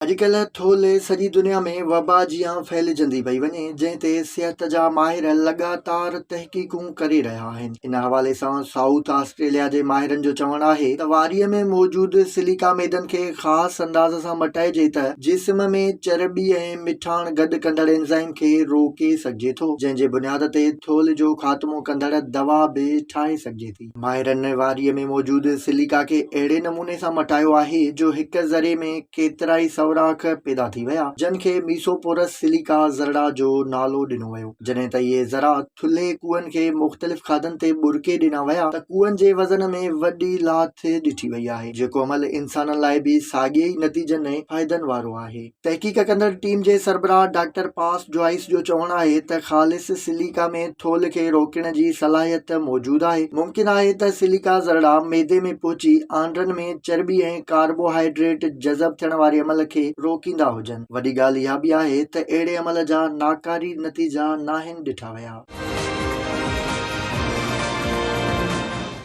اڄڪلهه ٿولهه سڄي دنيا ۾ وبا جيان ڦهلجندي پئي وڃي، جنهن تي صحت جا ماهر لڳاتار تحقيقون ڪري رهيا آهن. ان حوالي سان سائوٿ آسٽريليا جي ماهرن جو چوڻ آهي ته واريء ۾ موجود سليڪا ميدن کي خاص انداز سان مٽائجي ته جسم ۾ چرٻي ۽ مٺاڻ گڏ ڪندڙ انزائم کي روڪي سگهجي ٿو، جنهن جي بنياد تي ٿولهه جو خاتمو ڪندڙ دوا به ٺاهي سگهجي ٿي. ماهرن واريء ۾ موجود سليڪا کي اهڙي نموني سان مٽايو آهي جو هڪ ذري ۾ ڪيترائي سوراخ پيدا ٿي ويا، جن کي ميسوپورس سليڪا ذرڙا جو نالو ڏنو ويو. جڏهن ته اهي ذرا ٿلهي ڪوئن کي مختلف کاڌن تي ٻرڪي ڏنا ويا ته ڪوئن جي وزن ۾ وڏي لاٿ ڏٺي وئي آهي، جيڪو عمل انسانن لاء به ساڳئي ئي نتيجن ۽ فائدن وارو آهي. تحقيق ڪندڙ ٽيم جي سربراهه ڊاڪٽر پاس جوائس جو چوڻ آهي ته خالص سليڪا ۾ ٿولهه کي روڪڻ جي صلاحيت موجود آهي، ممڪن آهي ته سليڪا ذرڙا معدي ۾ پهچي آنڊرن ۾ چرٻي ۽ ڪاربوهائيڊريٽ جذب ٿيڻ واري عمل کي روڪيندا هجن. وڏي ڳالهه اها به آهي ته اهڙي عمل جا ناڪاري نتيجا ناهن ڏٺا ويا.